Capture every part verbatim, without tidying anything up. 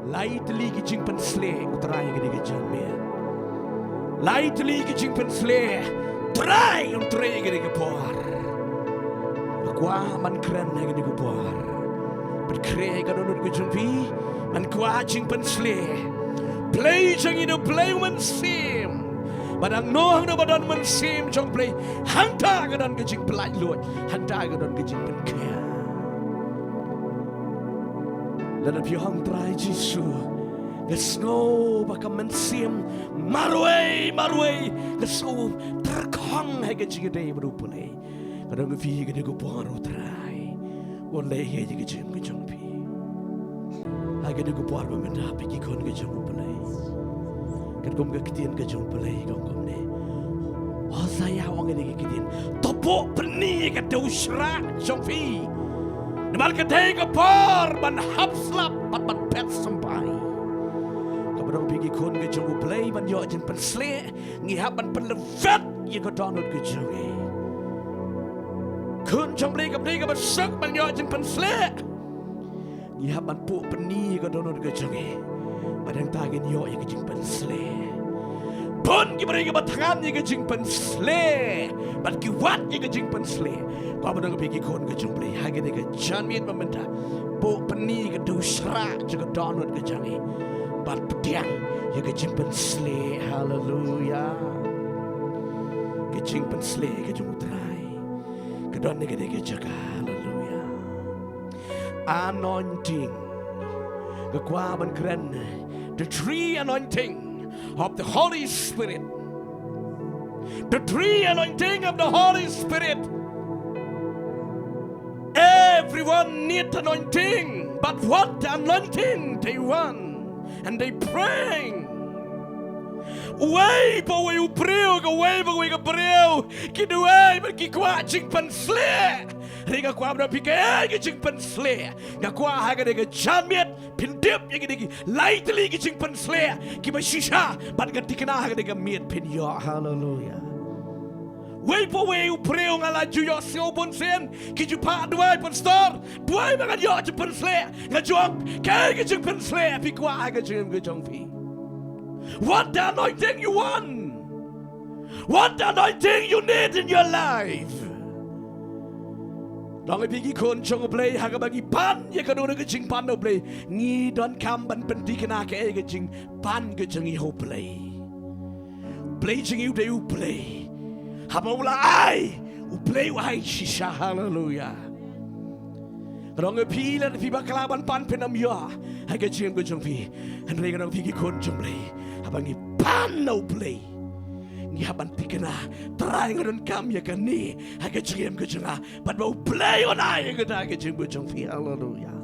Lai tylli ki jingpynsleh u Trai ha kane ka janmiet. Lai tylli ki jingpynsleh u Trai, u Trai ha kane ka por. Nga kwah ban kren ha kane ka por. Pynkhreh ïa ka dohnud ka jong phi. Nga kwah jingpynsleh. Blei jong ngi u Blei u mynsiem. Bad hangno hangno ba don mynsiem jong u Blei, hangta ka don ka jingpynlait luid, hangta ka don ka jingpynkhiah. Lada phi ong Trai Jisu, nga sngew ba ka mynsiem marwei marwei, nga sngew tyrkhong ha ka jingïadei bad u Blei. Ka don ha phi ha kane ka por, u Trai un leh ïa ka jingim ka jong phi. Ha kane ka por ba mynta, phi ki khun ka jong u Blei. Katkum ka ktien ka jong u Blei ka ong kumne. Hosea u ong ïa kane ka ktien. To buh pyni ïa ka dewshrah jong phi. Namar ka dei ka por ban hap slap bad ban phet symbai. Kaba don ha phi ki khun ka jong u Blei ban ïoh jingpynsleh, ngi hap ban pynlyngngoh ïa ka dohnud ka jong ngi. Khun jong u Blei, kaba dei kaba suk ban ïoh jingpynsleh, ngi hap ban buh pyni ïa ka dohnud ka jong ngi. Bad hangta ngin ïoh ïa ka jingpynsleh. Bun ki briew kiba thngan ïa ka jingpynsleh bad ki wad ïa ka jingpynsleh. Kaba don ha phi ki khun ka jong u Blei, ha kane ka janmiet ba mynta, buh pyni ïa ka dewshrah jong ka dohnud ka jong ngi. Bad pdiang ïa ka jingpynsleh. Haleluia. Ka jingpynsleh ka jong u Trai ka don ha kane ka jaka. Haleluia. Anointing. Nga kwah ban kren, the three anointing of the Holy Spirit. The three anointing of the Holy Spirit. Everyone need anointing, but what anointing they want and they praying. Uwei pa uwei u briew, kawei pa kawei ka briew ki duwai bad ki kwah jingpynsleh. Hynrei nga kwah ban ong ïa phi, kaei ka jingpynsleh? Nga kwah ha kane ka janmiet phin tip ïa kine ki lai tylli ki jingpynsleh kiba shisha, bad nga thikna ha kane ka miet phin ïoh. Haleluia. Wei pa wei u briew nga la ju ïohsngew bunsien ki ju phah duwai, pastor, duwai ba ngan ïoh jingpynsleh. Nga ju ong, kaei ka jingpynsleh phi kwah ha ka jingim ka jong phi? What anointing you want? What anointing you need in your life? Nga ong ïa phi ki khun jong u Blei, ha kaba ngi pan ïa kano kano ka jingpan na u Blei, ngi donkam ban pynthikna kaei ka jingpan ka jong ngi ha u Blei. U Blei jong ngi u dei u Blei, haba u la ai, u Blei u ai shisha. Haleluia. Nga ong ïa phi, lada phi bakla ban pan, phin ym ïoh ha ka jingim ka jong phi. Hynrei nga ong ïa phi ki khun jong u Blei, haba ngi pan na u Blei, ngi hap ban thikna, Trai, nga donkam ïa kane ha ka jingim ka jong nga, bad ba u Blei un ai ïa kata ha ka jingim ka jong phi. Haleluia.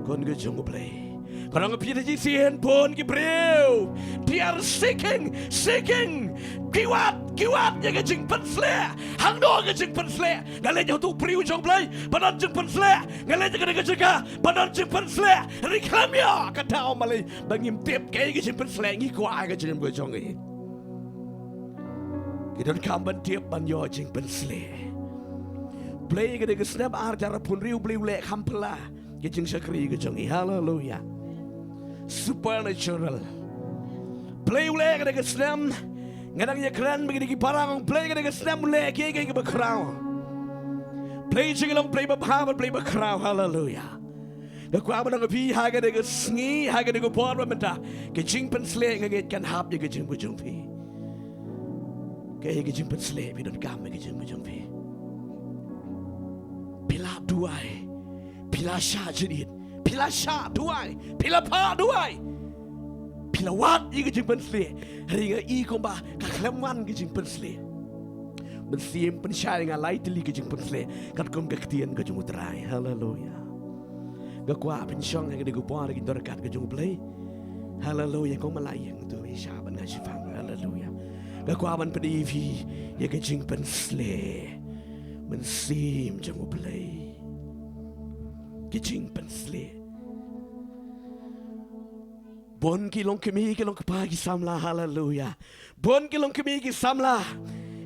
Khun ka jong u Blei, nga ong ïa phi, te shisien bun ki briew, they are seeking, seeking. Ki wad, ki wad ïa ka jingpynsleh. Hangno ka jingpynsleh? Nga leit ha uto u briew jong u Blei ba don jingpynsleh. Nga leit ha kane ka jaka ba don jingpynsleh. Hynrei khlem ïoh, kata ym lei ba ngim tip kaei ka jingpynsleh ngi kwah ha ka jingim ka jong ngi. Ngi donkam ban tip ban ïoh jingpynsleh. Blei, ha kane ka snem ar hajar arphew hynriew, Blei u leh kham phylla ïa ka jingshakri ka jong ngi. Haleluia. Supernatural. Blei u leh ha kane ka snem. Nga dang ïakren bad kine ki paralok, Blei ha kane ka snem u leh kiei kiei kiba khraw. Blei jong ngi long Blei babha bad Blei bakhraw. Haleluia. Nga kwah ban ong ïa phi, ha kane ka sngi, ha kane ka por ba mynta, ka jingpynsleh nga ngeit kan hap ïa ka jingim ka jong phi. Kaei ka jingpynsleh phi donkam ha ka jingim ka jong phi? Phi la duwai, phi la shah jingit, phi la shah duwai, phi la phah duwai, phi la wad ïa ka jingpynsleh. Hynrei nga i kumba ka khlem wan ka jingpynsleh. Mynsiem pynshai ïa nga lai tylli ka jingpynsleh katkum ka ktien ka jong u Trai. Haleluia. Nga kwah phin shong ha kane ka por ha ka jingdonkam ka jong u Blei. Haleluia. Kong Malai ïeng to, sha ban nga shipang. Haleluia. Nga kwah ban pyni ïa phi ïa ka jingpynsleh. Mynsiem jong u Blei. Ka jingpynsleh. Bun ki longkmie, ki longkpa, ki samla, haleluia. Bun ki longkmie, ki samla,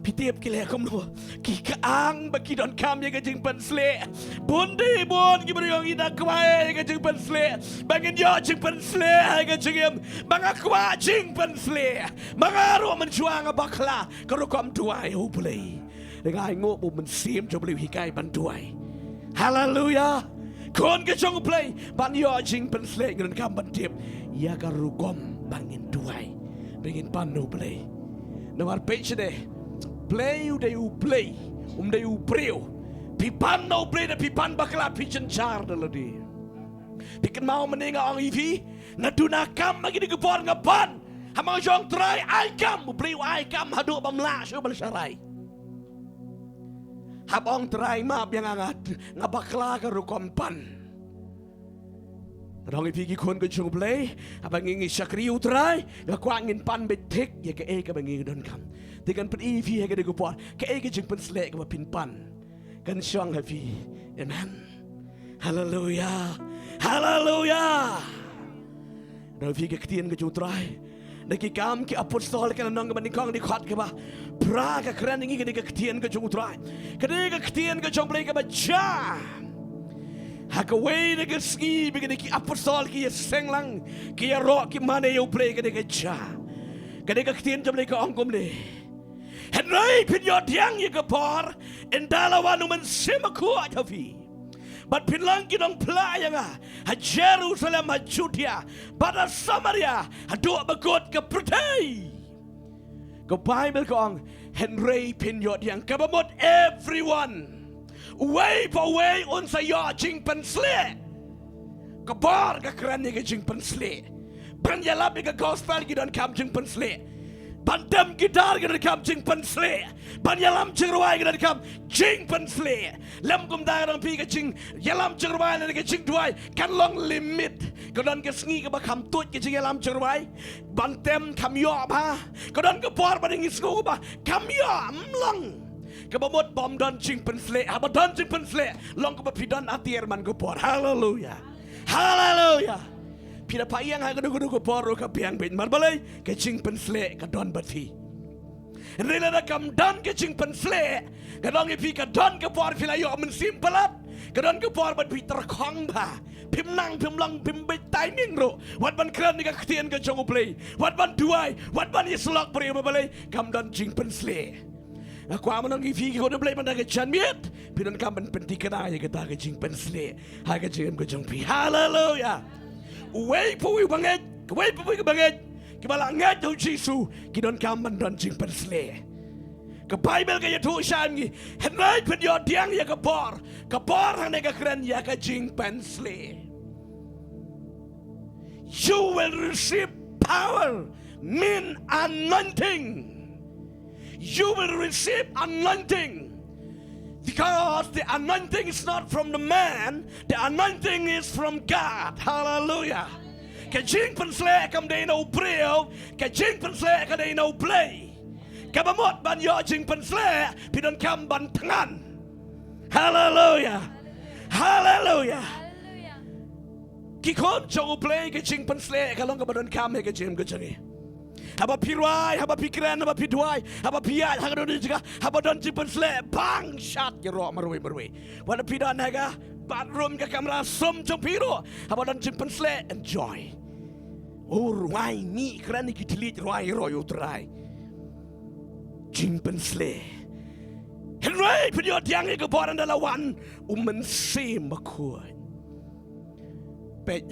Phi tip ki leh kumno? Ki kyang ba ki donkam ïa ka jingpynshlur. Bun de bun ki briew ngi da kwah ïa ka jingpynshlur. Ba ngin ïoh jingpynshlur ha ka jingim. Ba nga kwah jingpynshlur. Ba nga ruh mynshuwa nga bakla ka rukom duwai ha U Blei. Nga ainguh ba U Mynsiem jong U Blei u hikai ban duwai. Haleluya. Khun ka jong U Blei, ban ïoh jingpynshlur ngi donkam ban tip ïa ka rukom ba ngin duwai, ba ngin pan na U Blei. Namar peit shane, Blei u dei U Blei, um dei u briew. Phi pan na U Blei, da phi pan bakla phi jynjar da lade. Phi kynmaw mynne nga ong ïa phi, nga duna kam ha kine ki por nga pan. Haba nga ong Trai ai kam, U Blei u ai kam haduh bym lah shuh ban sharai. Haba ong Trai map ïa nga, nga, nga bakla ka rukom pan. Nga ong ïa phi ki khun ka jong U Blei, haba ngi, ngi shakri U Trai, nga kwah ngin pan beit thik ïa kaei kaba ngi donkam. Te ngan pyni ïa phi ha kane ka por kaei ka jingpynshlur kaba phin pan. Kan shong ha phi. Amen. Haleluya. Haleluya. Nga ong ïa phi ka ktien ka jong U Trai, na Ki Kam ki Apostol ka lynnong kaba nyngkong, dkhot kaba phra ka kren ïa ngi, ka dei ka ktien ka jong U Trai, ka dei ka ktien ka jong U Blei kaba jia. Ha kawei na ka sngi ba kine ki apostol ki ïaseng lang, ki ïaroh, ki mane ïa U Blei, ka dei ka jia. Ka dei ka ktien jong U Blei ka ong kumne: Hynrei phin ïoh pdiang ïa ka por, ynda la wan U Mynsiem Bakhuid ha phi, bad phin long ki nongphla ïa nga ha Jerusalem, ha Judia, bad ha Samaria, haduh ba kut ka pyrthei. Ka Baibl ka ong, hynrei phin ïoh pdiang, kaba mut everyone. Uwei pa uwei un sa ïoh jingpynshlur. Ka bor ka kren ïa ka jingpynshlur. Ban ïalap ïa ka gospel ki donkam jingpynshlur. Ban tem guitar ki donkam jingpynshlur. Ban ïalam jingrwai ki donkam jingpynshlur. Lym kumta, nga ong ïa phi, ka jingïalam jingrwai lane ka jingduwai kan long limit. Ka don ka sngi kaba kham tuid ka jingïalam jingrwai. Ban tem kham ïoh bha. Ka don ka por ba dang ïohsngew ba kham ïoh, ym long. Kaba mut bym don jingpynshlur. Haba don jingpynshlur, long kaba phi don atiar man ka por. Haleluya. Haleluya. Phi da phah ïeng ha kano kano ka por ruh ka biang beit. Namar balei? Ka jingpynshlur ka don bad phi. Hynrei lada kam don ka jingpynshlur, nga ong ïa phi, ka don ka por phi la ïoh mynsiem palat. Ka don ka por ba phi tyrkhong bha. Phim nang, phim long, phim bit timing ruh wat ban kren ïa ka ktien ka jong U Blei, wat ban duwai, wat ban ïasyllok briew. Namar balei? Kam don jingpynshlur. Nga kwah ban ong ïa phi ki khun U Blei mynta ka janmiet, phi donkam ban pynthikna ïa kata ka jingpynshlur ha ka jingim ka jong phi. Haleluya. Uwei pa uwei ba ngeit, uwei pa uwei ba ngeit, kiba la ngeit ha U Jisu, ki donkam ban don jingpynshlur. Ka Baibl ka ïathuh sha ngi, hynrei phin ïoh pdiang ïa ka bor. Ka bor hangne ka kren ïa ka jingpynshlur. You will receive power, mean anointing. You will receive anointing. Because the anointing is not from the man, the anointing is from God. Hallelujah. Ka jingpynshlur kam dei na u briew, ka jingpynshlur ka dei na U Blei. Kaba mut ban ïoh jingpynshlur, phi donkam ban thngan. Haleluya. Haleluya. Ki khun jong U Blei, ka jingpynshlur ka long kaba donkam ha ka jingim ka jong ngi. Haba phi rwai, haba phi kren, haba phi duwai, haba phi ïaid ha kano kano ka jaka, haba don jingpynshlur, bang shat ïaroh marwei marwei. Wat la phi don ha ka bathroom, ka kamra sum jong phi ruh, haba don jingpynshlur, enjoy. U rwai, ngi kren, ki thylliej rwai, rwai ïa U Trai. Jingpynshlur. Hynrei phin ïoh pdiang ïa ka bor ynda la wan U Mynsiem Bakhuid. Peit,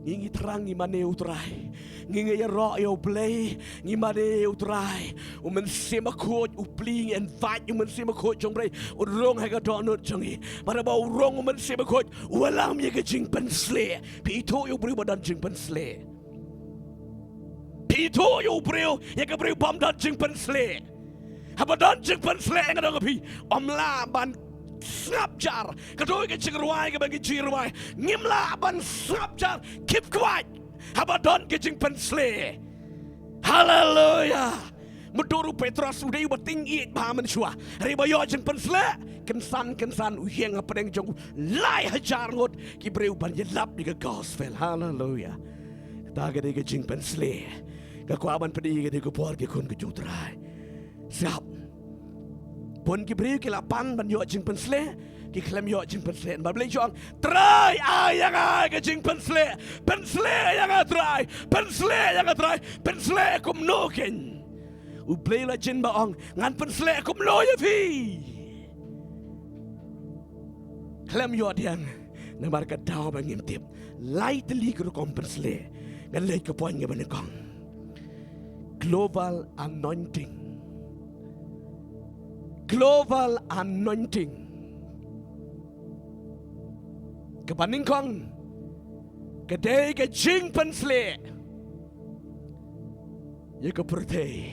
ngi, ngi thrang ngi mane U Trai. Ngi, ngi ïaroh ïa U Blei, ngi mane U Trai. U Mynsiem Bakhuid u plie, ngi invite U Mynsiem Bakhuid jong U Blei un rung ha ka dohnud jong ngi. Bad haba u rung U Mynsiem Bakhuid, u wallam ïa ka jingpynshlur. Phi ithuh ïa u briew ba don jingpynshlur? Phi ithuh ïa u briew, ïa ka briew bym don jingpynshlur? Haba don jingpynshlur, nga ong ïa phi, ym lah ban sngap jar. Ka dei ka jingrwai kaba ngi jingrwai, ngim lah ban sngap jar. Keep quiet haba don ka jingpynshlur. Haleluya. Mynta u Petros u dei uba tyngieid bha mynshuwa. Hynrei haba ïoh jingpynshlur, kynsan kynsan u ïeng hapdeng jong u lai hajar ngut ki briew ban ïalap ïa ka gospel. Haleluya. Kata ka dei ka jingpynshlur. Nga kwah ban pyni ïa ka dei ka bor, ki khun ki jong U Trai. Sngap. Bun ki briew ki la pan ban ïoh jingpynsleh, ki khlem ïoh jingpynsleh. Namar Blei u ong, Trai, ai ïa nga ka jingpynsleh. Pynsleh ïa nga Trai. Pynsleh ïa nga Trai. Pynsleh kumno keiñ? U Blei u la jin ba ong, ngan pynsleh kumno ïa phi? Khlem ïoh diang. Namar ka daw ba ngim tip. Lai tylli ka rukom pynsleh. Ngan leit ka point kaba nyngkong. Global anointing. Global anointing. Kaba nyngkong ka dei ka jingpynsleh ïa ka pyrthei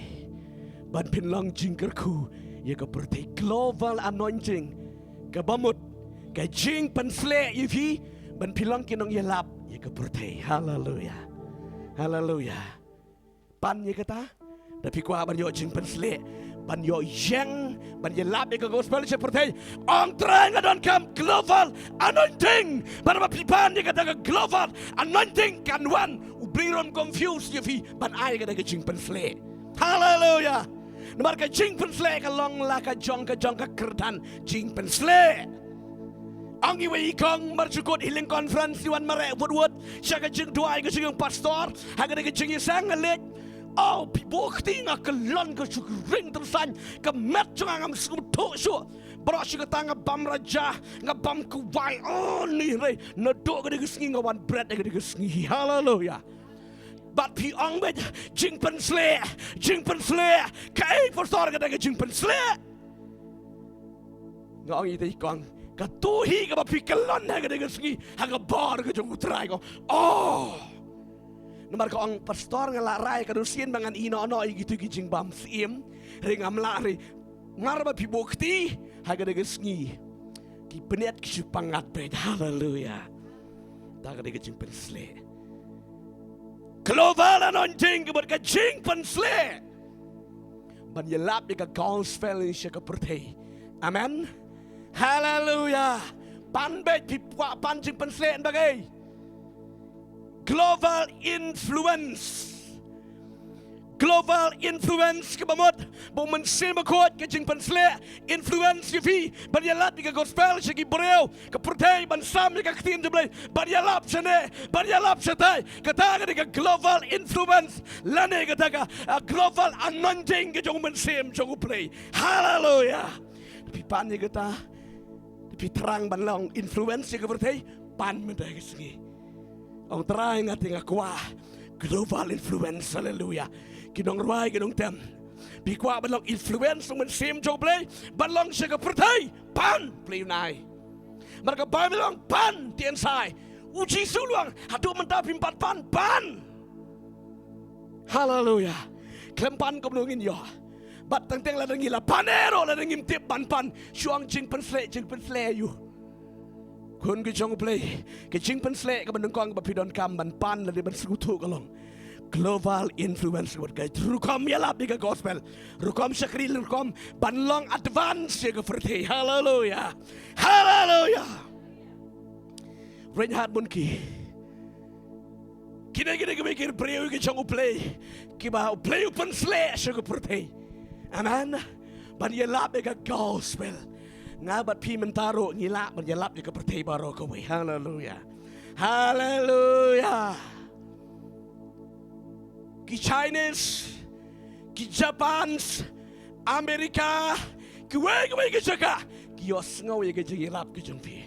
ban pynlong jingkyrkhu ïa ka pyrthei. Global anointing. Kaba mut ka jingpynsleh ïa phi ban pynlong ki nongïalap ïa ka pyrthei. Haleluya. Haleluya. Pan ïa kata. Da phi kwah ban ïoh jingpynsleh, ban ïoh ïeng, ban ïalap ïa ka gospel sha pyrthei. Ong Trai nga donkam global anointing. Ban ba phi pan ïa kata ka global anointing kan wan. U Blei um confuse ïa phi ban ai kata ka jingpynsleh. Haleluya. Namar ka jingpynsleh ka long la ka jong ka jong ka kyrdan jingpynsleh. Ong iwei i kong marjukut healing conference i wan mareh wut wut sha ka jingduwai ka jingïong pastor. Ha kane ka jingïaseng nga leit. Oh, phi buh kti nga kyllon ka shu ring tymmen, ka met jong nga ngam sngewthuh shuh. Baroh shi katta nga bam raja, nga bam kwai. Oh, ni rei. Naduh kane ka sngi nga wan bret kane ka sngi. Haleluya. Bad phi ong beit jingpynsleh, jingpynsleh. Kaei pastor kata ka jingpynsleh? Nga ong ïa i kong, kato hi kaba phi kyllon ha kane ka sngi ha ka bor ka jong U Trai. Ka ong, oh. Namar ka ong pastor nga la rai ka dusien ba ngan ïehnoh noh ïa kito ki jingbam syiem. Hynrei ngam lah hynrei. Namar ba phi buh kti ha kane ka sngi ki bniat ki shu pyngngad beit. Haleluya. Kata ka dei ka jingpynsleh. Global anointing ka mut ka jingpynsleh ban ïalap ïa ka gospel sha ka pyrthei. Amen. Haleluya. Pan beit, phi kwah pan jingpynsleh, ban ba kaei? Global influence. Global influence kaba mut ba U Mynsiem Bakhuid ka jingpynsleh influence ïa phi ban ïalap ïa ka gospel sha ki briew, ka pyrthei, ban sam ïa ka ktien jong U Blei, ban ïalap shane, ban ïalap shatai. Kata ka dei ka global influence. Lane kata ka, ah, global anointing ka jong U Mynsiem jong U Blei. Haleluya. Phi pan ïa kata. Phi thrang ban long influence ïa ka pyrthei, pan mynta ka sngi. Ong Trai nga te nga kwah global influence, haleluya. Ki nongrwai ki nongtem, phi kwah ban long influence U Mynsiem jong U Blei ban long sha ka pyrthei, pan, Blei un ai. Namar ka Baibl ong pan, te yn shai. U Jisu u ong haduh mynta phim pat pan, pan. Haleluya. Khlem pan kumno ngin ïoh? Bad teng teng lada ngi la pan ruh, lada ngim tip ban pan, shu ong jingpynsleh, jingpynsleh ïa u. Khun ka jong U Blei, ka jingpynsleh kaba nyngkong kaba phi donkam ban pan lane ban sngewthuh ka long global influence. Wat ka rukom ïalap ïa ka gospel, rukom shakri, rukom ban long advance ïa ka pyrthei. Haleluya. Haleluya. Reinhard Bonnke. Kine, kine, kine ki briew ki jong U Blei, kiba U Blei u pynsleh sha ka pyrthei. Amen. Ban ïalap ïa ka gospel. Nga bad phi mynta ruh ngi lah ban ïalap ïa ka pyrthei baroh kawei. Haleluya. Haleluya. Ki Chinese, ki Japans, America, kiwei kiwei ki jaka ki ïohsngew ïa ka jingïalap ka jong phi.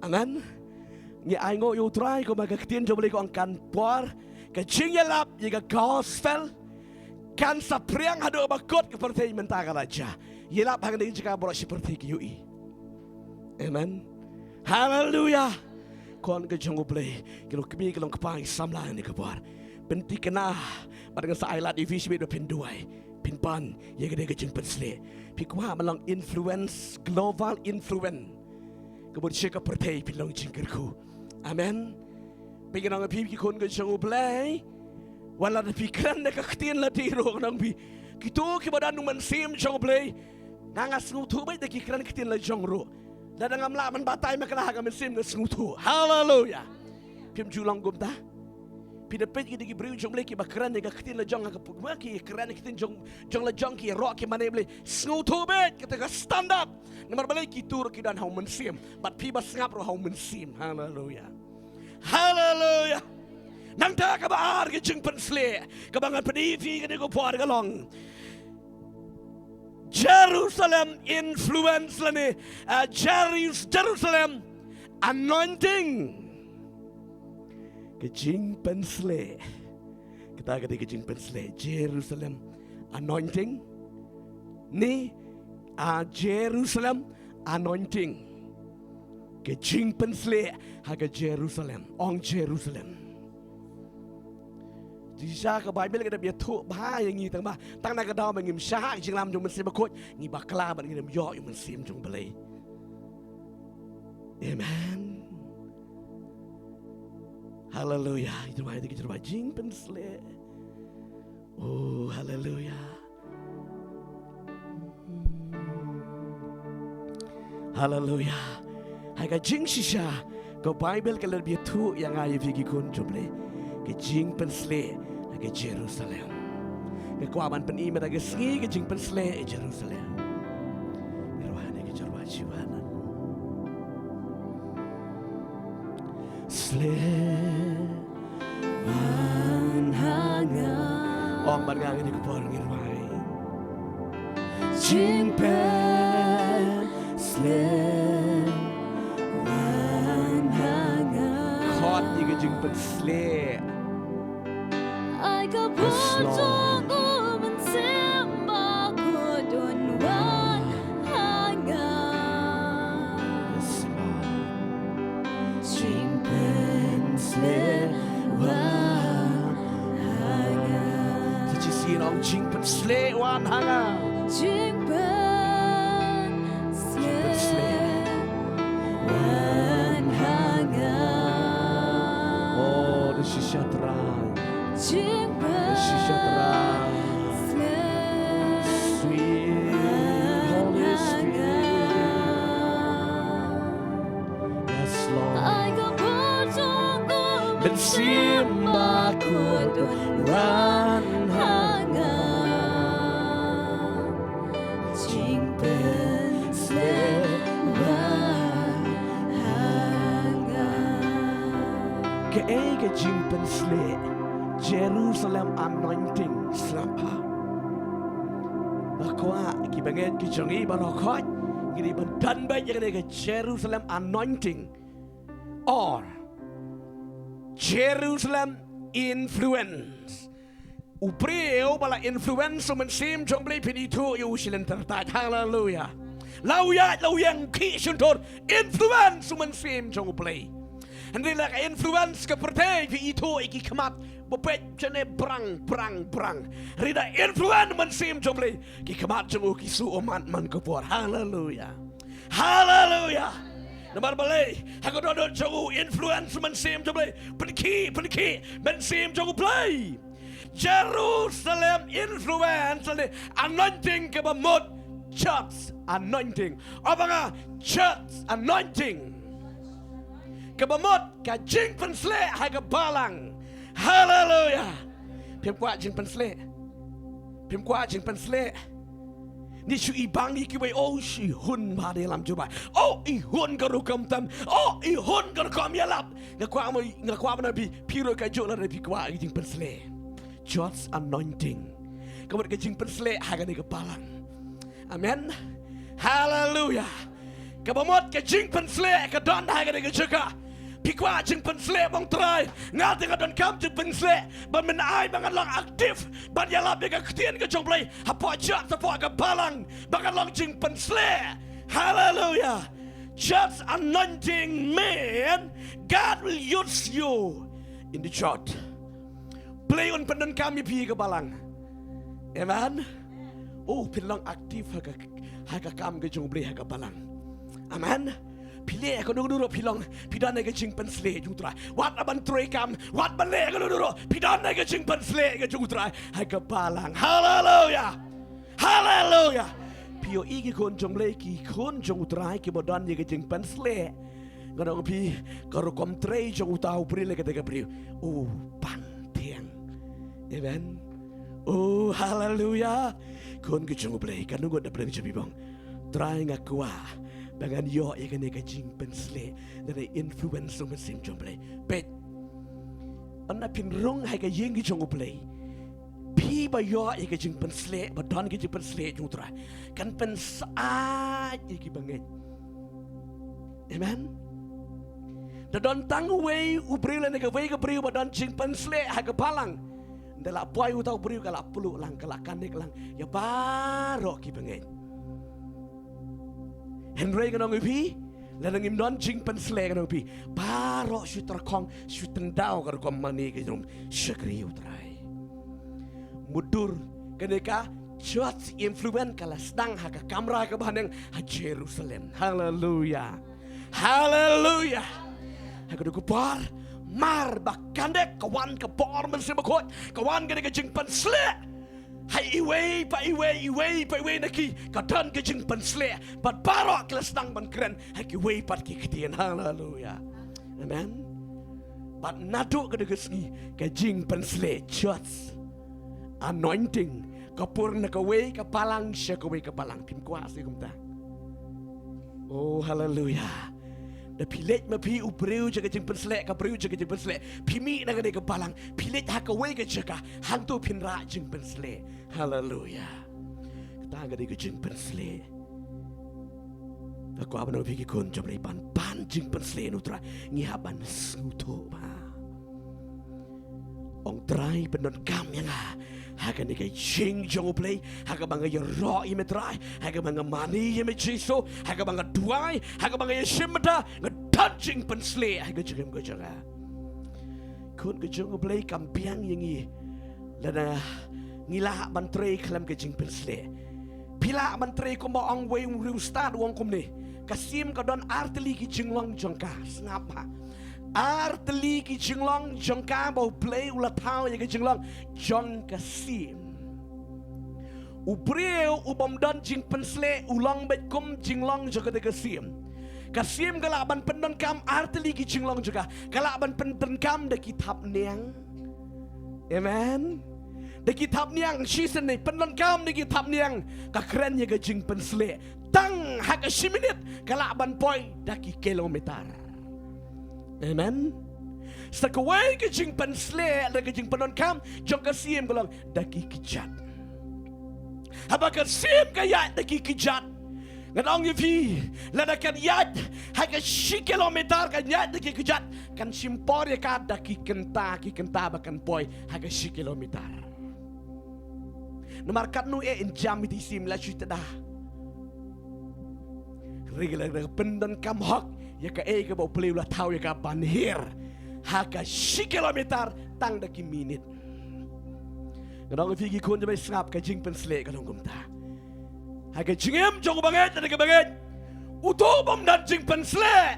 Amen. Ngi ainguh ïa U Trai kumba ka ktien jong U Blei ka ong kan por ka jingïalap ïa ka gospel kan sa phriang haduh ba kut ka pyrthei mynta ka la jia. Ïalap hangne jaka baroh shi pyrthei ki ïohi. Amen. Haleluya. Khun ka jong U Blei, ki long kmie ki long kpa, ngi samla ïa kane ka por. Pynthikna bad ngan sa ai lad ïa phi shibit ba phin duwai, phin pan ïa kane ka jingpynsleh. Phi kwah ban long influence, global influence. Ka mut sha ka pyrthei phin long jingkyrkhu. Amen. Phi ki nong, phi ki khun ka jong U Blei, wat la da phi kren da ka ktien lade ruh nong phi, kito kiba don U Mynsiem jong U Blei, nga nga sngewthuh beit da ki kren ktien la jong ruh. Lada ngam lah ban batai ma ka la ha ka mynsiem nga sngewthuh. Haleluya. Phim ju long kumta. Ki da peit ki da ki briew jong Blei kiba kren ïa ka ktien la jong ha ka pukma, ki kren ïa ka ktien jong, jong la jong, ki ïaroh ki mane Blei. Sngewthuh beit, kata ka stand up. Namar balei? Kito ruh ki don ha u Mynsiem. Bad phi ba sngap ruh ha u Mynsiem. Haleluya. Haleluya. Nangta kaba ar ka jingpynshlur kaba ngan pyni ïa phi kane ka por ka long Jerusalem influence lane, ah, Jerus-, Jerusalem anointing. Ka jingpynshlur. Kata ka dei ka jingpynshlur. Jerusalem anointing. Ne, ah, Jerusalem anointing. Ka jingpynshlur ha ka Jerusalem. Ong Jerusalem. Shisha ka Baibl ka da ïathuh bha ïa ngi tang ba tang na ka daw ba ngim shah ha ka jingïalam jong u Mynsiem Bakhuid, ngi bakla bad ngim ïoh ïa u Mynsiem jong Blei. Amen. Haleluya. Ki jingpynshlur, ki jingpynshlur. Oh, haleluya. Haleluya. Ha ka jingshisha, ka Baibl ka la ïathuh ïa nga ïa phi ki khun jong Blei. Ka jingpynshlur ha ka Jerusalem. Nga kwah ban pyni mynta ka sngi ka jingpynshlur ha Jerusalem. Ngi rwai ne ka jingpynshlur. Shlur wan ha nga. Ong bad nga kane ka por, ngi rwai. Jingpynshlur wan ha nga. Khot ïa ka jingpynshlur. Ai ka bor jong u Mynsiem Bakhuid un wan ha nga. Yes, Lord. Jingpynshlur wan ha nga. Sa shisien ong jingpynshlur wan ha nga. Jingpynshlur wan ha nga. Oh, da shisha Trai. Jingpynshlur. Da shisha Trai. Sweet Holy Spirit. Yes, Lord. Ai ka bor jong u Mynsiem Bakhuid un wan ha nga. Jingpynshlur wan ha nga. Kaei ka jingpynshlur? Jerusalem anointing, sngap bha. Nga kwah kiba ngeit ki jong ngi baroh khoit, ngi dei ban don beit ïa kane ka Jerusalem anointing. Or Jerusalem influence. U briew ba la influence u Mynsiem jong Blei, phin ithuh ïa u shilynter tait. Haleluya. La u ïaid, la u ïeng, khih shyntur, influence u Mynsiem jong u Blei. Hynrei la ka influence ka pyrthei, phi ithuh ïa ki khmat ba peit shane brang, brang, brang. Hynrei da influence u Mynsiem jong Blei, ki khmat jong u ki shu ummat man ka por. Haleluya. Haleluya. Namar balei? Ha ka dohnud jong u influence u Mynsiem jong Blei. Pynkhih, pynkhih, Mynsiem jong u Blei. Jerusalem influence lane anointing kaba mut church anointing. Ong bad nga, church anointing. Kaba mut ka jingpynshlur ha ka balang. Haleluya. Phim kwah jingpynshlur? Phim kwah jingpynshlur? Ni shu i bang ïa kiwei, oh, shu i hun bha da ïalam jubab. Oh, i hun ka rukom tam. Oh, i hun ka rukom ïalap. Nga kwah mo, nga kwah mo na phi, phi ruh kajuh lada phi kwah ka jingpynshlur. Church anointing. Ka mut ka jingpynshlur ha kane ka balang. Amen. Haleluya. Kaba mut ka jingpynshlur ka don ha kane ka jaka. Phi kwah jingpynshlur bad u Trai? Nga te nga donkam jingpynshlur ban, ban ai ba ngan long active ban ïalap ïa ka ktien ka jong Blei hapoh church, hapoh ka balang, ba ngan long jingpynshlur. Haleluya. Church anointing mean God will use you in the church. Blei un pyndonkam ïa phi ha ka balang. Amen. Oh, phin long active ha ka, ha ka kam ka jong Blei ha ka balang. Amen. Phi leh kano kano ruh phi long, phi don ïa ka jingpynshlur jong u Trai. Wat la ban trei kam, wat ban leh kano kano ruh, phi don ïa ka jingpynshlur ka jong u Trai ha ka balang. Haleluya. Haleluya. Phi ïohi ki khun jong Blei, ki khun jong u Trai kiba don ïa ka jingpynshlur. Nga ong phi, ka rukom trei jong uta u briew lane kata ka briew, u pang Amen. Oh, haleluya. Khun ka jong U Blei, ka nongut na pdeng jong phi bong. Trai, nga kwah ba ngan ïoh ïa kane ka jingpynsleh, lane influence jong U Mynsiem jong U Blei. Peit. Ynda phin rung ha ka ïing ka jong U Blei, phi ba ïoh ïa ka jingpynsleh, ba don ka jingpynsleh jong U Trai, kan pynsyaid ïa ki bangeit. Amen. Da don tang uwei u briew lane kawei ka briew ba don jingpynsleh ha ka balang, ynda la poi uta u briew, ka la pluh lang, ka la connect lang ïa baroh ki bangeit. Hynrei ngan ong ïa phi, lada ngim don jingpynsleh, ngan ong ïa phi, baroh shu tyrkhong, shu tyndaw ka rukom mane ka jong, shakri U Trai. Mutdur, kane ka church influence ka la sdang ha ka kamra kaba haneng ha Jerusalem. Haleluya. Haleluya. Ha kato ka por, mar ba connect, ka wan ka bor Mynsiem Bakhuid, ka wan kane ka jingpynsleh. Ha iwei pa iwei, iwei pa iwei na ki, ka don ka jingpynsleh. Bad baroh ki la sdang ban kren ha kiwei pat ki ktien. Haleluya. Amen. Bad naduh kato ka sngi, ka jingpynsleh, church anointing, ka pur na kawei ka balang sha kawei ka balang. Phim kwah seh kumta? Oh, haleluya. Da phi leit ma phi u briew jong ka jingpynsleh, ka briew jong ka jingpynsleh, phi mih na kane ka balang, phi leit ha kawei ka jaka, hangto phin rah jingpynsleh. Haleluya. Kata ka dei ka jingpynsleh. Nga kwah ban ong ïa phi ki khun jong U Blei, ban pan jingpynsleh na U Trai, ngi hap ban sngewthuh bha. Ong Trai, pyndonkam ïa nga ha kane ka jing jong U Blei, ha kaba nga ïaroh ïa me Trai, ha kaba nga mane ïa me Jisu, ha kaba nga duwai, ha kaba nga ïashim bynta, nga don jingpynsleh ha ka jingim ka jong nga. Khun ka jong U Blei, kam biang ïa ngi lada ngi lah ban trei khlem ka jingpynsleh. Phi lah ban trei kumba ong uwei u riewstad, u ong kumne: Ka sim ka don artylli ki jinglong jong ka. Sngap bha. Artylli ki jinglong jong ka ba U Blei u la thaw ïa ka jinglong jong ka sim. U briew u bym don jingpynsleh u long beit kum jinglong jong kata ka sim. Ka sim ka lah ban pyndonkam artylli ki jinglong jong ka. Ka lah ban pyndonkam da ki thapniang. Amen. Da ki thapniang, shisien ne pyndonkam da ki thapniang, ka kren ïa ka jingpynsleh. Tang ha ka shi minit ka lah ban poi da ki kilometer. Amen. Sa kawei ka jingpynsleh da ka jingpyndonkam jong ka sim ka long da ki kjat. Haba ka sim ka ïaid da ki kjat, ngan ong ïa phi, lada kan ïaid ha ka shi kilometer, kan ïaid da ki kjat, kan shim por ïa ka da ki kynta, ki kynta ba kan poi ha ka shi kilometer. Namar katno eh yn jam ïa ki sim, la shu tada. Hynrei lada pyndonkam hok ïa kaei kaba U Blei u la thaw ïa ka ban hiar ha ka shi kilometer tang da ki minit. Ngan ong ïa phi ki khun jong U Blei, sngap, ka jingpynsleh ka long kumta. Ha ka jingim jong u bangeit lane ka bangeit, uto u bym don jingpynsleh,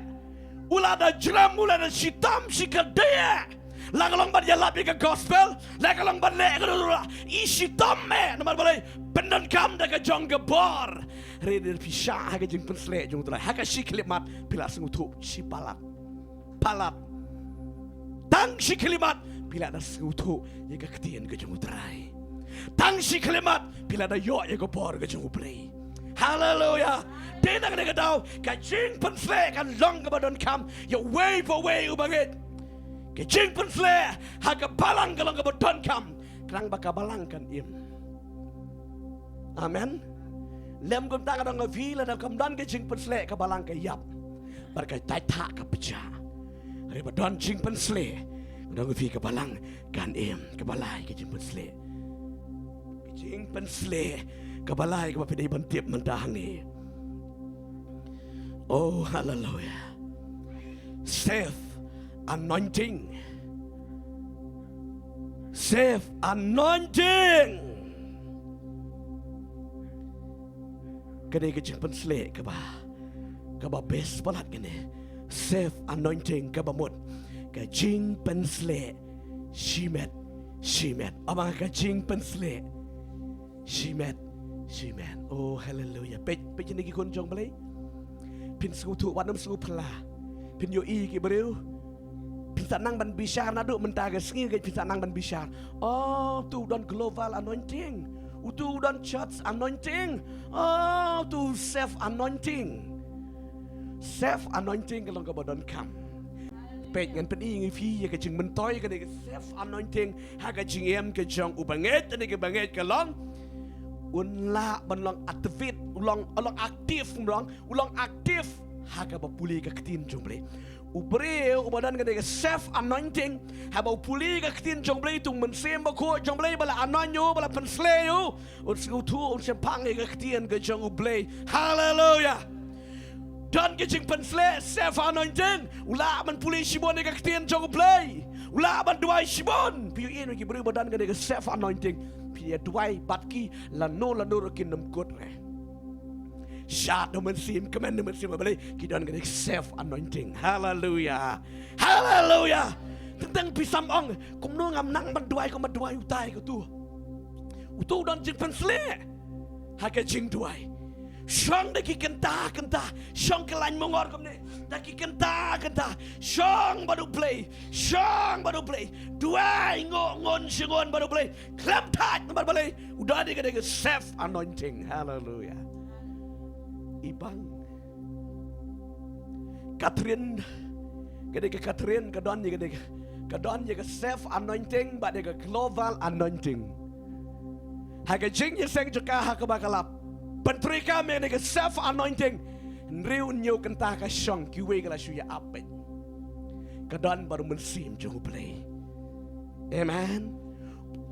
u lah da jrem, u lah da shitom shikatdei, la ka long ban ïalap ïa ka gospel, la ka long ban leh ka dura, i shitom eh. Namar balei? Pyndonkam da ka jong ka bor. Hynrei lada phi shah ha ka jingpynsleh jong U Trai, ha ka shi khyllipmat phi la sngewthuh shi palat. Palat. Tang shi khyllipmat phi la da sngewthuh ïa ka ktien ka jong U Trai. Tang shi khyllipmat phi la da ïoh ïa ka bor ka jong U Blei. Haleluya. Te na kane ka daw ka jingpynsleh kan long kaba donkam ïa uwei pa uwei u bangeit. Ka jingpynsleh ha ka balang ka long kaba donkam, khnang ba ka balang kan im. Amen. Lem kumta, ngan ong ïa phi, lada kam don ka jingpynsleh, ka balang ka ïap bad ka dait thah ka pjah. Hynrei ba don jingpynsleh, ngan ong ïa phi, ka balang kan im. Kaba lai ka jingpynsleh. Ka jingpynsleh kaba lai kaba phi dei ban tip mynta hangne. Oh, haleluya. Self anointing. Self anointing. Kane ka jingpynsleh kaba, kaba best palat kane. Self anointing kaba mut ka jingpynsleh shimet shimet. Aba ka jingpynsleh shimet shimet. Oh, haleluya. Peit, peit kine ki khun jong U Blei. Phin sngewthuh wat nym sngewphylla. Phin ïohi ki briew Phin sa nang ban bishar naduh mynta ka sngi, phin sa nang ban bishar. Oh, utu u don global anointing. Utu u don church anointing. Oh, utu u self anointing. Self anointing ka long kaba donkam. Peit, ngan pyni ïa phi ïa ka jingmyntoi kane ka self anointing ha ka jingim ka jong u bangeit, kane ka bangeit ka long. Un lah ban long activate, u long, u long active, u long, u long active ha kaba pule ka ktien jong u Blei. U briew uba don kane ka self anointing, haba u pule ka ktien jong u Blei, utu u Mynsiem Bakhuid jong u Blei ba la anoint ïa u, ba la pynsleh ïa u, un sngewthuh, un shemphang ïa ka ktien ka jong u Blei. Haleluia. Don ka jingpynsleh, self anointing. U lah ban pule shibun ïa ka ktien jong u Blei. U lah ban duwai shibun. Phi ïohi, ki briew ba don kane ka self anointing, phi ïa duwai bad ki lano lano ruh kin ym kut re. Shad da u Mynsiem, kmen da u Mynsiem Blei, ki don kane ka self anointing. Haleluia. Haleluia. Teng teng phi sam ong, kumno ngam nang ban duwai kum ba duwai utai, utu. Utu u don jingpynsleh ha ka jingduwai. Shong da ki kynta kynta, shong kyllaiñ mongor kumne, da ki kynta kynta, shong bad u Blei, shong bad u Blei. Duwai nguh ngun shi ngun bad u Blei. Khlem thait namar balei? U don ïa kane ka self anointing. Haleluia. I bang Catherine, kane ka Catherine ka don ïa kane ka, ka don ïa ka self anointing bad ïa ka global anointing. Ha ka jingïaseng jong ka ha kaba ka la pyntreikam ïa kane ka self anointing, hynriew hynñiew kynta ka shong, kiwei ka la shu ïa ap beit. Ka don bad u Mynsiem jong u Blei. Amen.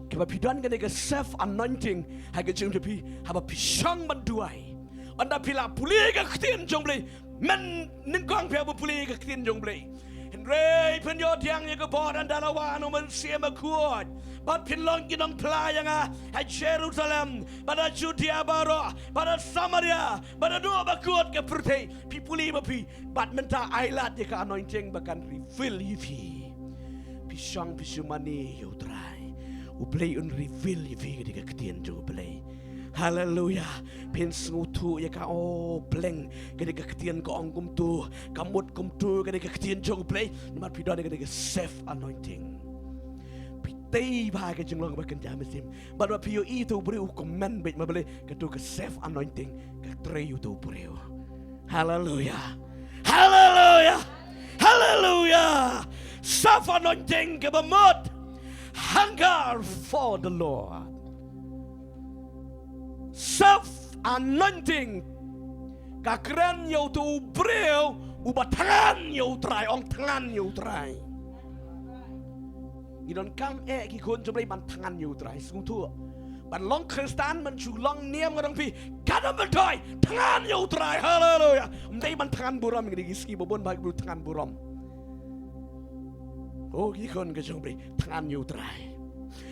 Kaba phi don kane ka self anointing ha ka jingim jong phi, haba phi shong ban duwai. Ynda phi la pule ka ktien jong u Blei, mynnyngkong phi hap ban pule ka ktien jong u Blei. Hynrei phin ïoh thiang ïa ka bor ynda la wan u Mynsiem Bakhuid, bad phin long ki nongphla ïa nga ha Jerusalem, bad ha Judea baroh, bad ha Samaria, bad haduh ba kut ka pyrthei. Phi pule ba phi, bad mynta ai lad ïa ka anointing ba kan reveal ïa phi. Phi shong phi shu mane ïa u Trai, u Blei un reveal ïa phi kane ka ktien jong u Blei. Haleluia. Phin sngewthuh ïa ka, oh, pleng, kane ka ktien ka ong kumto, ka mut kumto kane ka ktien jong u Blei. Namar phi don kane ka self anointing. Phi tei bha ka jinglong ba kynja mynsiem. Bad ba phi ïohi uto u briew u kmen beit, namar balei? Kato ka self anointing ka trei uto u briew. Haleluia. Haleluia. Haleluia. Self anointing kaba mut hunger for the Lord. Self anointing ka kren ïa uto u briew uba thngan ïa u Trai, ong thngan ïa u Trai. Ngi donkam eh ki khun jong u Blei ban thngan ïa u Trai, sngewthuh. Ban long Khristan, ban shu long niam, nga ong ïa phi, ka dei ban thngan ïa u Trai. Haleluia. Ym dei ban thngan burom, ngi dei ki sngi ba bun ba ki briew thngan burom. Oh, ki khun ka jong u Blei, thngan ïa u Trai.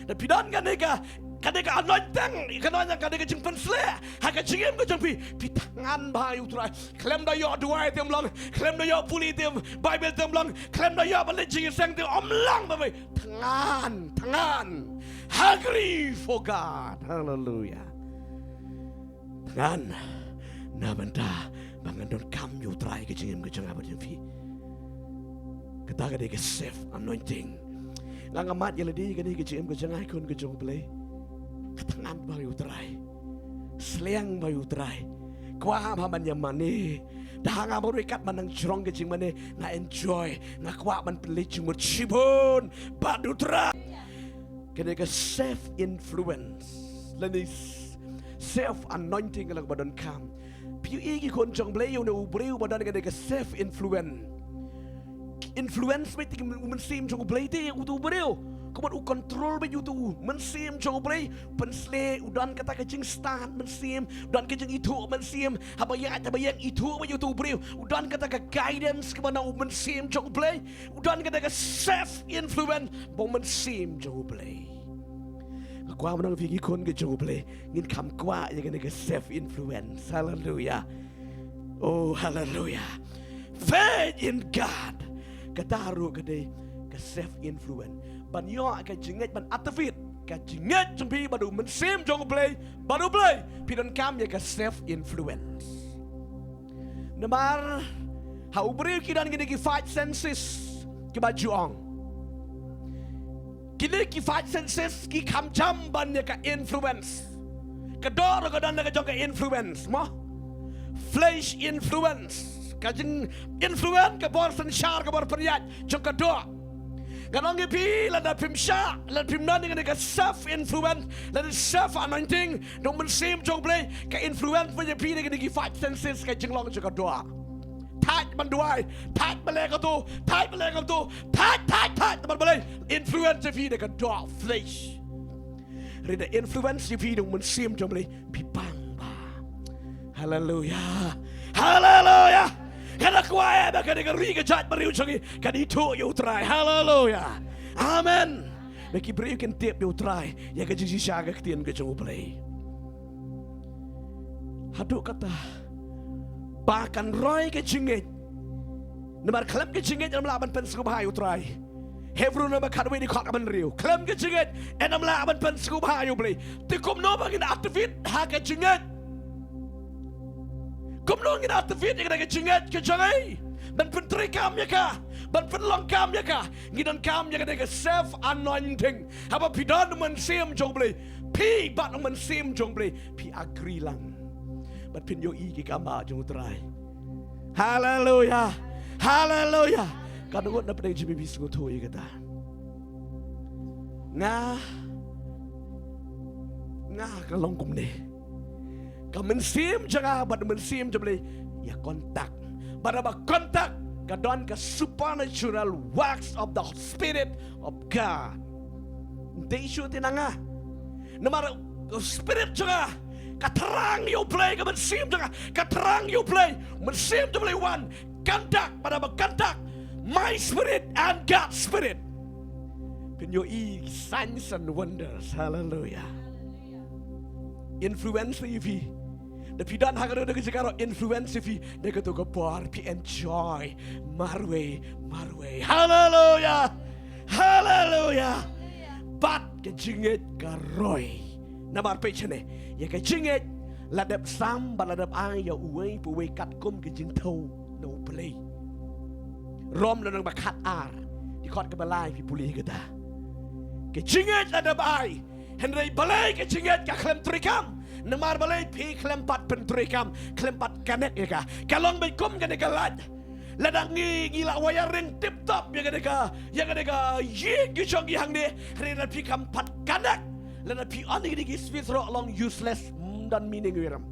Da phi don kane ka, kane ka anointing, ka anointing, kane ka jingpynsleh ha ka jingim ka jong phi, phi thngan bha ïa u Trai. Khlem da ïoh duwai te ym long, khlem da ïoh pule te, Baibl te ym long, khlem da ïoh ban leit jingïaseng te ym long, ba phi thngan, thngan. Hungry for God. Haleluia. Thngan na bynta ba ngan donkam ïa u Trai ha ka jingim ka jong nga bad jong phi. Kata ka dei ka self anointing. Nga ngam mad ïa lade, kane ka jingim ka jong nga, khun ka jong u Blei, ka thngan bha ïa u Trai. Sliang bha ïa u Trai. Kwah bha ban ïa mane. Da ha nga marwei katba nang jrong ka jingmane, nga enjoy, nga kwah ban pynleit jingmut shibun bad u Trai. Kane ka self influence lane self anointing ka long kaba donkam. Phi ïohi, ki khun jong u Blei, une u briew ba don kane ka self influence. Influence beit ïa u Mynsiem jong u Blei te ïa uto u briew. Kumno u control beit ïa uto u Mynsiem jong u Blei. Pynsleh, u don kata ka jingstad mynsiem, u don ka jingithuh mynsiem. Haba ïaid, haba ïeng, ithuh beit ïa uto u briew. U don kata ka guidance kaba na u Mynsiem jong u Blei. U don kata ka self influence ba u Mynsiem jong u Blei. Nga kwah ban ong ïa phi, ki khun ki jong u Blei, ngin kham kwah ïa kane ka self influence. Haleluia. Oh, haleluia. Faith in God. Kata ruh ka dei ka self influence. Ban ïoh ka jingngeit, ban activate ka jingngeit jong phi bad u Mynsiem jong u Blei, bad u Blei, phi donkam ïa ka self influence. Namar ha u briew ki don kine ki five senses kiba ju ong. Kine ki five senses ki kham jam ban ïa ka influence. Ka doh ruh ka don la ka jong ka influence, mo? Flesh influence. Ka jing influence ka bor synshar, ka bor pynïaid jong ka doh. Ngan ong ïa phi, lada phim shah, lada phim don ïa kane ka self influence, lada self anointing jong u Mynsiem jong U Blei, ka influence ba ïa phi na kine ki five senses ka jinglong jong ka doh. Thait ban duwai, thait ban leh kato, thait ban leh kato, thait, thait, thait, ban balei influence ïa phi da ka doh, flesh. Hynrei da influence ïa phi da u Mynsiem jong U Blei, phi pang bha. Haleluya. Haleluya. Kane ka kwai ba kane ka ri ka jaitbynriew jong ngi kan ithuh ïa U Trai. Haleluya. Amen. Ba ki briew kin tip ïa U Trai, ïa ka jingshisha ka ktien ka jong U Blei. Haduh katta ba kan roi ka jingngeit. Namar khlem ka jingngeit ngim lah ban pynsngewbha ïa U Trai. Hebru lynnong ba khatwei dkhot kaba hynriew. Khlem ka jingngeit ngim lah ban pynsngewbha ïa U Blei. Te kumno ba ngin artefit ha ka jingngeit? Kumno ngin artefit ïa ka jingngeit ka jong ngi? Ban pyntreikam ïa ka, ban pynlong kam ïa ka. Ngi donkam ïa ka self anointing. Haba phi don u Mynsiem jong U Blei, phi bad u Mynsiem jong U Blei phi agree lang. Bad phin ïohi ki kam jong U Trai. Haleluya. Haleluya. Katno ngut na pdeng jong phi phi sngewthuh ïa kata? Nga, nga ka long kumne. Ka mynsiem jong nga bad mynsiem jong U Blei ïa contact. Bad haba contact ka don ka supernatural works of the Spirit of God. Te shu te na nga. Namar ka Spirit jong nga ka thrang ïa U Blei, ka mynsiem jong nga ka thrang ïa U Blei, mynsiem jong U Blei wan contact, bad haba contact my spirit and God's spirit, phin ïohi signs and wonders. Haleluya. Influence ïa phi. Da phi don ha kano kano ka jaka ruh influence ïa phi da kato ka por, phi enjoy marwei marwei. Haleluya. Haleluya. Bad ka jingngeit ka roi. Namar peit shane, ïa ka jingngeit la dep sam bad la dep ai ïa uwei pa uwei katkum ka jingthew na U Blei. Rom lynnong ba khatar dkhot kaba lai, phi pule kata. Ka jingngeit la dep ai, hynrei balei ka jingngeit ka khlem treikam? Namar balei? Phi khlem pat pyntreikam, khlem pat connect ïa ka. Ka long beit kum kane ka light. Lada ngi, ngi la wiring tip top ïa kane ka, ïa kane ka ïing ka jong ngi hangne, hynrei lada phi khlem pat connect, lada phi on ïa kine ki switch ruh long useless, ym don meaning ïa ram.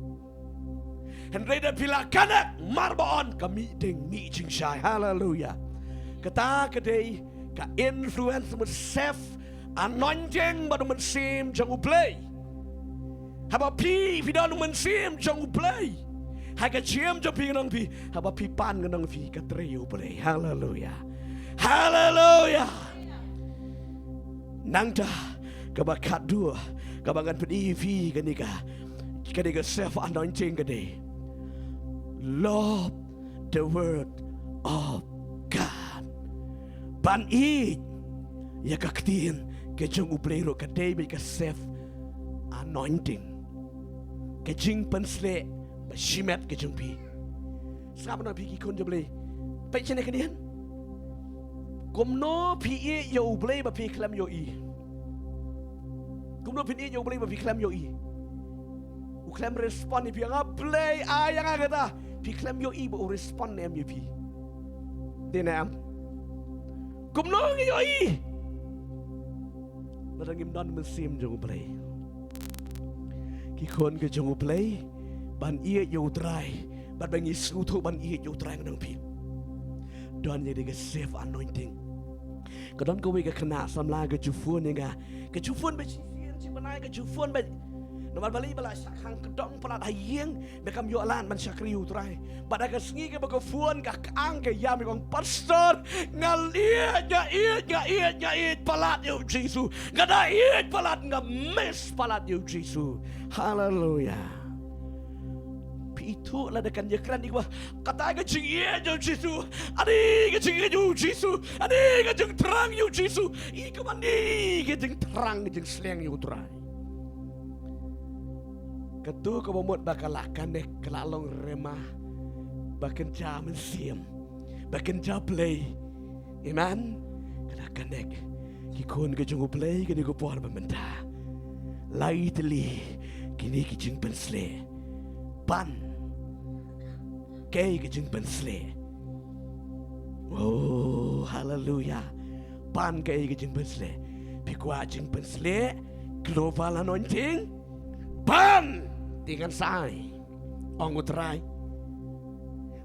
Hynrei lada phi la connect, mar ba on, ka mih ding, mih jingshai. Haleluya. Kata ka dei ka influence, bad self anointing bad u Mynsiem jong U Blei. Haba phi, phi don u Mynsiem jong U Blei ha ka jingim jong phi, ngan ong phi, haba phi pan, ngan ong phi, ka trei ïa U Blei. Haleluya. Haleluya. Nangta kaba khatduh kaba ngan pyni ïa phi kane ka, kane ka self anointing ka dei love the word of God. Ban ïeit ïa ka ktien ka jong U Blei ruh ka dei beit ka self anointing. Ka jingpynsleh ba shimet ka jong phi. Sngap noh phi ki khun jong U Blei. Peit shane khyndiat. Kumno phi ïeit ïa U Blei ba phi khlem ïohi? Kumno phi ïeit ïa U Blei ba phi khlem ïohi? U khlem respond ïa phi, nga Blei, ai ïa nga kata. Phi khlem ïohi ba u respond ne em ïa phi. Dei ne em? Kumno ngi ïohi? Lada ngim don Mynsiem jong U Blei. Ki khun ka jong U Blei, ban ïeit ïa U Trai, bad ba ngi sngewthuh ban ïeit ïa U Trai, ngan ong phi, don ïa ka self anointing. Ka don kawei ka khynnah samla ka ju phone ïa nga. Ka ju phone beit shisien shi bnai, ka ju phone beit. Namar balei, ba la shah khang kdong palat ha ïing, ba kam ïoh lad ban shakri U Trai. Bad ha ka sngi kaba ka phone, ka kang ka ïam, ka ong, Pastor, nga ïeit, nga ïeit, nga ïeit, nga ïeit palat ïa U Jisu. Nga da ïeit palat, nga miss palat ïa U Jisu. Haleluya. Phi ithuh lada kan ïakren ïa kaba kata ka jingïeit ïa U Jisu. Ani ka jingïeit ïa U Jisu. Ani ka jingthrang ïa U Jisu. I kaba ani ka jingthrang, ka jingsleng ïa U Trai. Kato kaba mut ba ka la connect, ka la long rhema, ba kynja mynsiem, ba kynja Blei. Amen. Ka la connect. Ki Khun ka jong U Blei, kane ka por ba mynta, lai tylli kine ki jingpynshlur. Pan kaei ka jingpynshlur? Oh, haleluya. Pan kaei ka jingpynshlur? Phi kwah jingpynshlur, global anointing? Pan, te ngan sa ai, ong U Trai.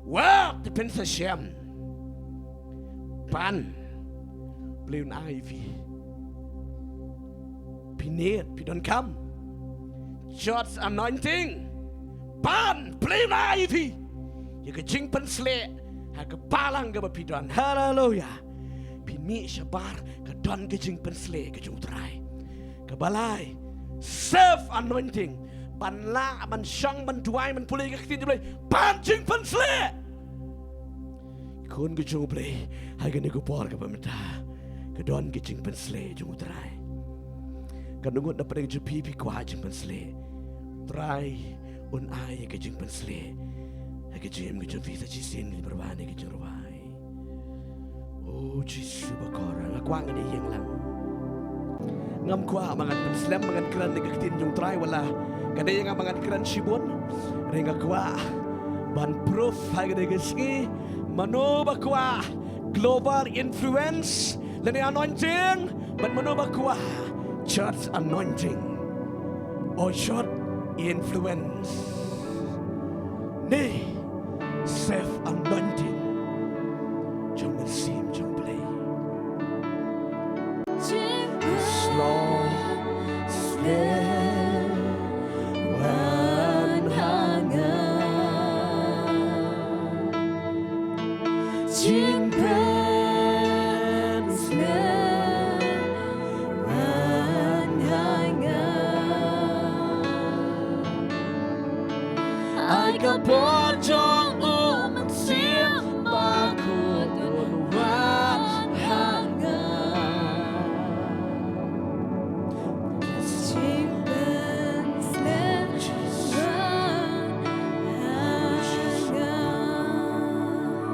Wat phin sa shem. Pan, Blei un ai phi. Phi need, phi donkam. Church anointing. Pan, Blei un ai phi ïa ka jingpynshlur ha ka balang kaba phi don. Haleluya. Phi mih shabar, ka don ka jingpynshlur ka jong U Trai. Kaba lai, self anointing. Ban lah, ban shong, ban duwai, ban pule ka ktien jong U Blei. Ban jingpynshlur. Khun ka jong U Blei, ha kane ka por kaba mynta, ka don ka jingpynshlur jong U Trai. Katno ngut na pdeng jong phi, phi kwah jingpynshlur? U Trai un ai ka jingpynshlur ha ka jingim ka jong phi. Sa shisien ngin pyrshang ïa ka jingrwai. O Jisu bakor, nga kwah ngan ïeng lang. Ngam kwah ba ngan pynslem, ba ngan kren ïa ka ktien jong U Trai, wat la ka dei ïa nga ba ngan kren shibun. Hynrei nga kwah ban proof ha kane ka sngi, mano ba kwah global influence lane anointing, bad mano ba kwah church anointing or church influence ne self anointing jong ka mynsiem jong U Blei. Slot slem wan ha nga. Jingpynshlur wan ha nga. Ai ka por jong u Mynsiem Bakhuid un wan ha nga.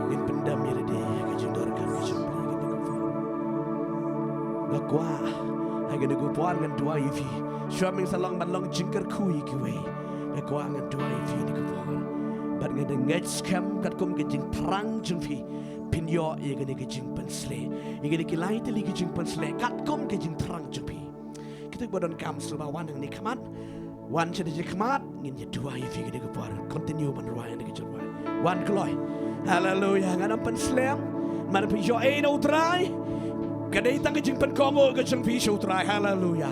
Ngin pyndem ïa lade ha ka jingdonkam ka jong U Blei kane ka por. Nga kwah ha kane ka por ngan duwai ïa phi. Shuwa ba ngin sa long ban long jingkyrkhu ïa kiwei, nga kwah ngan duwai ïa phi kane ka por. Bad ngan ngeit skhem katkum ka jingthrang jong phi, phin ïoh ïa kane ka jingpynshlur, ïa kine ki lai tylli ki jingpynshlur katkum ka jingthrang jong phi. Kito kiba donkam sngewbha wan hangne khmat. Wan sha dei khmat, ngin ïa duwai ïa phi kane ka por. Continue ban rwai kane ka jingrwai. Wan kloi. Haleluya. Ngan ym pynslem. Namar phi ïoh ei na U Trai. Ka dei tang ka jingpynkohnguh ka jong phi sha U Trai. Haleluya.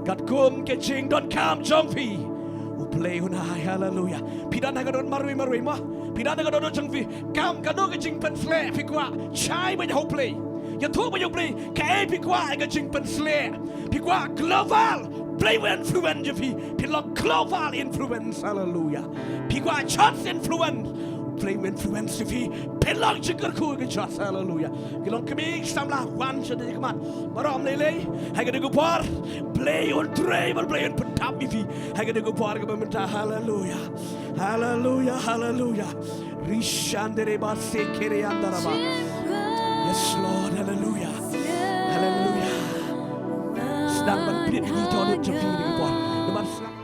Katkum ka jingdonkam jong phi, U Blei un ai. Haleluya. Phi don ha ka dohnud marwei marwei mo. Phi don ha ka dohnud jong phi. Kam kano ka jingpynshlur phi kwah, shai beit ha U Blei. Ïathuh beit ïa U Blei kaei phi kwah ïa ka jingpynshlur. Phi kwah global, Blei un influence ïa phi, phin long global influence. Haleluya. Phi kwah church influence, Blei un influence ïa phi, phin long jingkyrkhu ka church. Haleluya. Ki long kmie ki samla, wan sha dei khmat. Baroh ym lei lei ha kane ka por. Blei un trei bad Blei un pyndap ïa phi ha kane ka por kaba mynta. Haleluya. Haleluya, haleluya. Rishandere ba sekere andaraba. Yes, Lord, haleluya. Haleluya. Sdang ban pynïaid ïa ki dohnud jong phi kane ka por. Namar sdang